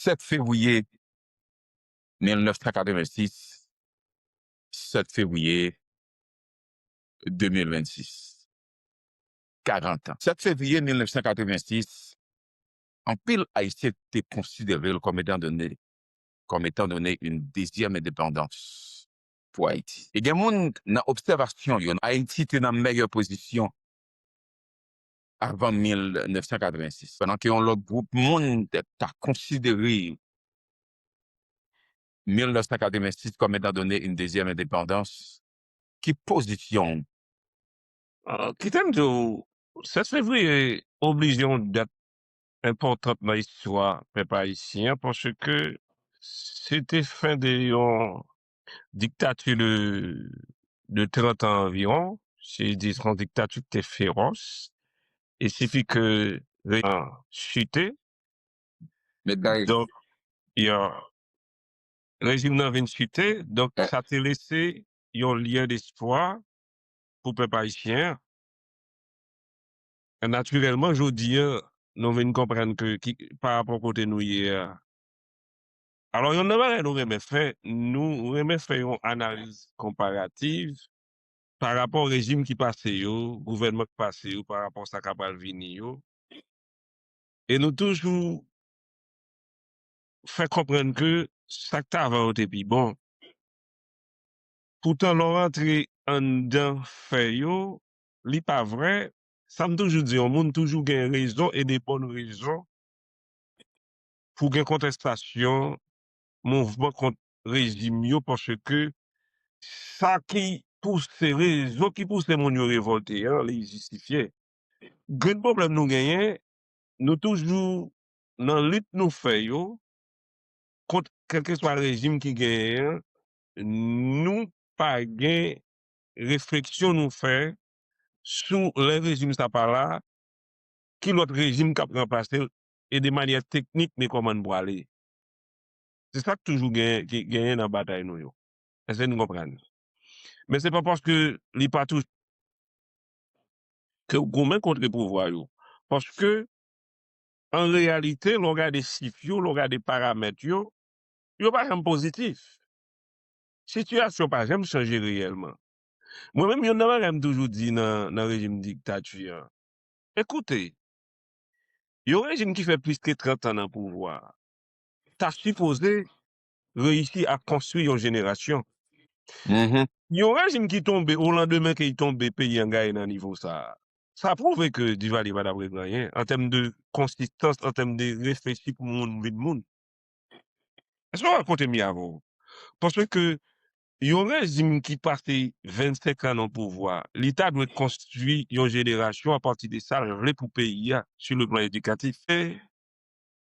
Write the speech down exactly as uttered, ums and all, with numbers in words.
Sèt fevriye mil nèf san katrevensis, sèt fevriye de mil vennsis. Karant an. Sèt fevriye mil nèf san katrevensis, anpil Ayisyen te konsidere l kòm etan done, comme étant donné une deuxième indépendance pour Haïti. E gen moun nan obsèvasyon yo, Ayiti te nan meyè pozisyon avan mil nèf san katrevensis, pandan ke yon lòt gwoup moun ta konsidere mil nèf san katrevensis comme étant donné une deuxième indépendance. Ki pozisyon w? Ah, kite m di w, sèt fevriye oblije yon dat enpòtan nan istwa pèp ayisyen an, paske se te fen de yon diktati de, de trant an anviwon, se di se yon diktati ki te fewòs, e sifi ke rejim nan chite, Met gari. Donk, yeah, rejim nan vin chite, donk sa te lese yon lyen despwa pou pèp ayisyen an. Natirèlman, jodi a, nou vin konprann ke ki, pa rapò kote nou ye a. Alò, yonn nan bagay nou renmen fè, nou renmen fè yon analiz konparativ pa rapò rejim ki pase yo, gouvènman ki pase yo, pa rapò sa k ap pral vini yo. E nou toujou fè konprann ke sa k t avan yo te pi bon. Poutan, lè w rantre anndan fè yo, li pa vrè. Sa m toujou di, yon moun toujou gen rezon e de bòn rezon pou gen kontèstasyon, mouvman kont rejim yo, paske sa ki pouse, rezon ki pouse moun yo revòlte an, li jistifye. Grenn pwoblèm nou genyen, nou toujou nan lit nou fè yo kont kèlkeswa rejim ki genyen an, nou pa gen refleksyon nou fè sou lè rejim sa pa la, ki lòt rejim k ap ranplase l, e de manyè teknik men kòman n pwale. Se sa k toujou gen, ki genyen nan batay nou yo. Èske n konprann? Men se pa paske li pa toujou ke w goumen kont pouvwa yo. Paske, an reyalite, lè w gade chif yo, lè w gade paramèt yo, yo pa janm pozitif. Sitiyasyon pa janm chanje reyèlman. Mwen menm, yonn nan bagay m toujou di nan, nan rejim diktati an, ekoute, yon rejim ki fè plis ke trant an nan pouvwa a, ta sipoze reyisi a konstwi yon jenerasyon. Yon rejim ki tonbe, o landemen ke l tonbe, peyi an gaye nan nivo sa a, sa pwouve ke Divalye pa t ap regle anyen an tèm de konsistans, an tèm de reflechi pou moun vin moun. Èske w wè kote m ye avè w? Paske yon rejim ki pase vennsenk an nan pouvwa, li ta dwe konstwi yon jenerasyon apati de sa l vle pou peyi a, sou le plan edikatif. E